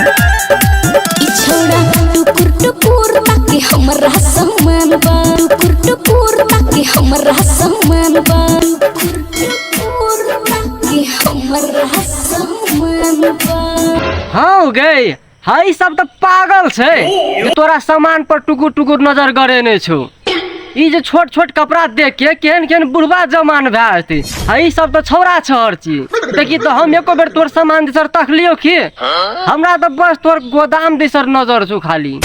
ई छौड़ा टुकुर टुकुर ताके हमरा समान बा, टुकुर टुकुर ताके हमरा समान बा, टुकुर टुकुर ताके हमरा समान बा। हाँ गई, हई सब तऽ पागल छै जे तोरा सामान पर टुकुर टुकुर नजर गड़ेने छौ। ई जे छोट छोट कपड़ा देख के केहन केहन बुढ़वा जमान भए जेतै। हई सब तऽ छौड़ा छहर छी। देखी तऽ हम एको बेर तोर सामान दिसर तकलियौ की? हमरा तऽ बस तोर गोदाम दिसर नजर छौ खाली।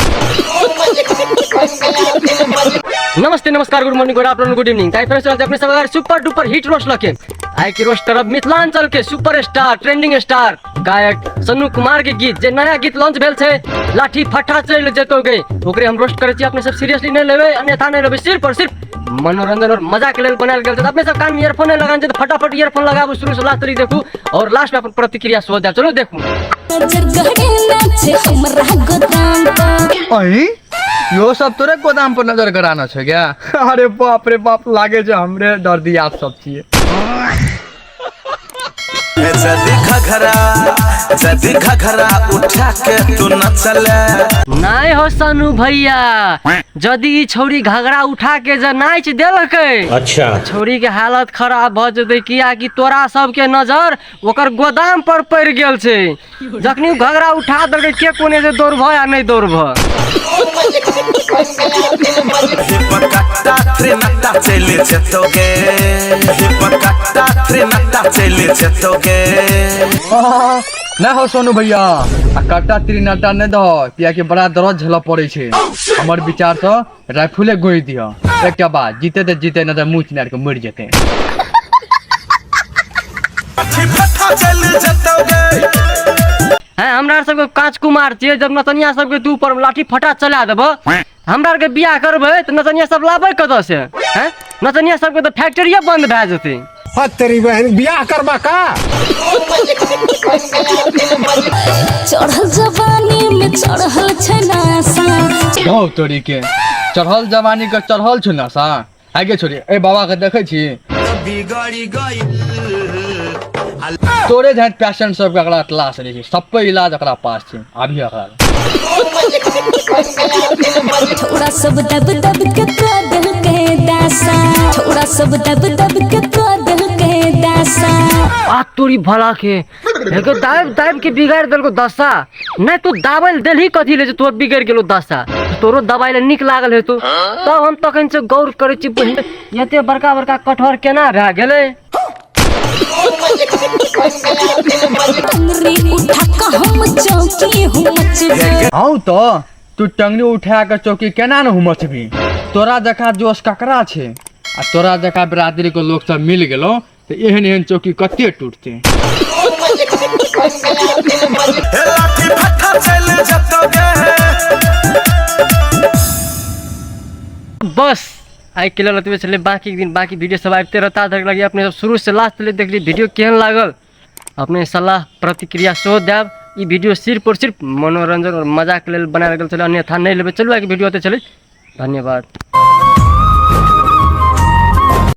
नमस्ते, नमस्कार, good morning, good afternoon, good evening. ताहि फ्रेंड्स, अपने सब अगर सुपर डुपर हिट रोस्ट लके आइ के रोस्ट करब मिथिलांचल के सुपर स्टार, ट्रेंडिंग स्टार गायक सन्नू कुमार के गीत, जे नया गीत लॉन्च भेल छै लाठी फट्ठा चलि जेतौ गे, ओकरे हम रोस्ट करै छी। अपने सब सीरियसली नहि लेबै, अन्यथा नहि लेबै, सिर्फ और सिर्फ मनोरंजन और मजा के लेल बनायल गेल छै। अपने सब कान में ईयरफोन नहि लगान छै तऽ फटाफट ईयरफोन लगाबू, शुरू से लास्ट तक देखू और लास्ट में अपन प्रतिक्रिया सेहो देब। चलू देखू। नजर गड़ेना छै हमरा गोदाम पर। अहीं यो सब तोरे गोदाम पर नजर गड़ाना छै क्या? अरे बाप रे बाप, लागे छै हमरे दर्दियात सब छियै। जदी घघरा, जदी घघरा उठा के तू नचले। नहीं हो सनू भैया, जदी ई छौरी घघरा उठा के जे नाच देलकै, अच्छा, छौरी के हालत खराब भ जेतै, कियाकि तोरा सबके नजर ओकर गोदाम पर पड़ि गेल छै। जखनी उ घघरा उठा देलकै के कोने जे दौड़भ या नहि दौड़भ। कट्टा त्रिनट्टा चलि जेतौ गे, कट्टा त्रिनट्टा चलि जेतौ गे। नहि हो सोनू भैया, आ कट्टा त्रिनट्टा नहि दह, कियाकि बड़ा दर्द झेलऽ पड़ै छै। हमर विचार सँ राइफले गोइ दिह, एकटा बात, जीते तऽ जीते, नहि तऽ मुँह चिनार के मरि जेतै। हैं हमरा सबके कांच कुमार छियै, जब नचनिया सबके तू ऊपर लाठी फटा चला देबो, हमरा आरके बियाह करबै तऽ नचनिया सब लाबै कतऽ से? हैं नचनिया सबके तऽ फैक्ट्रिये बंद भए जेतै। हद तेरी बहन, बियाह करबा का? चढ़ल जवानी में चढ़ल छै नासा। गाँव तोरी के चढ़ल जवानी के चढ़ल छौ नशा। आगे छोड़ी, ए बाबा के देखै छी तोरे जहन पेशेंट सबके एकरा तलाश रहै छै, सबके इलाज एकरा पास छै। अभी एकरा थोड़ा सब दब दब के कऽ देलकै दासा, थोड़ा सब दब दब के कऽ देलकै दासा। आ तोरी भला के एगो दाबि दाबि के बिगाड़ि देलको दशा। नहि तू दाबै लए देलही कथी ले जे तोर बिगड़ि गेलो दशा? तोरो दबाइ लए नीक लागल हेतौ। तब हम तखन से गौर करै छी, बहिन एते बड़का बड़का कटहर केना भए गेलै? टंगरी उठा कऽ हम चौकी हूँ मचबै। हँ तऽ तू टंगरी उठा के चौकी केना ने हुमचबी? तोरा जकाँ जोश ककरा छै? आ तोरा जकाँ बिरादरी के लोक सब मिल गेलो तऽ एहन एहन चौकी कते टूटते। लाठी फट्ठा चलि जेतौ गे। बस आइ के लेल एतबे छलै, बाँकी दिन बाँकी वीडियो सब आबिते रहता। धरि लगी अपने सब शुरू से लास्ट तक देखली, वीडियो केहन लागल अपने सलाह प्रतिक्रिया सेहो देब। ई वीडियो सिर्फ और सिर्फ मनोरंजन और मजाक लेल बनायल गेल छलै, अन्यथा नहि लेबै। चलू आइके वीडियो ओतै छलै, धन्यवाद।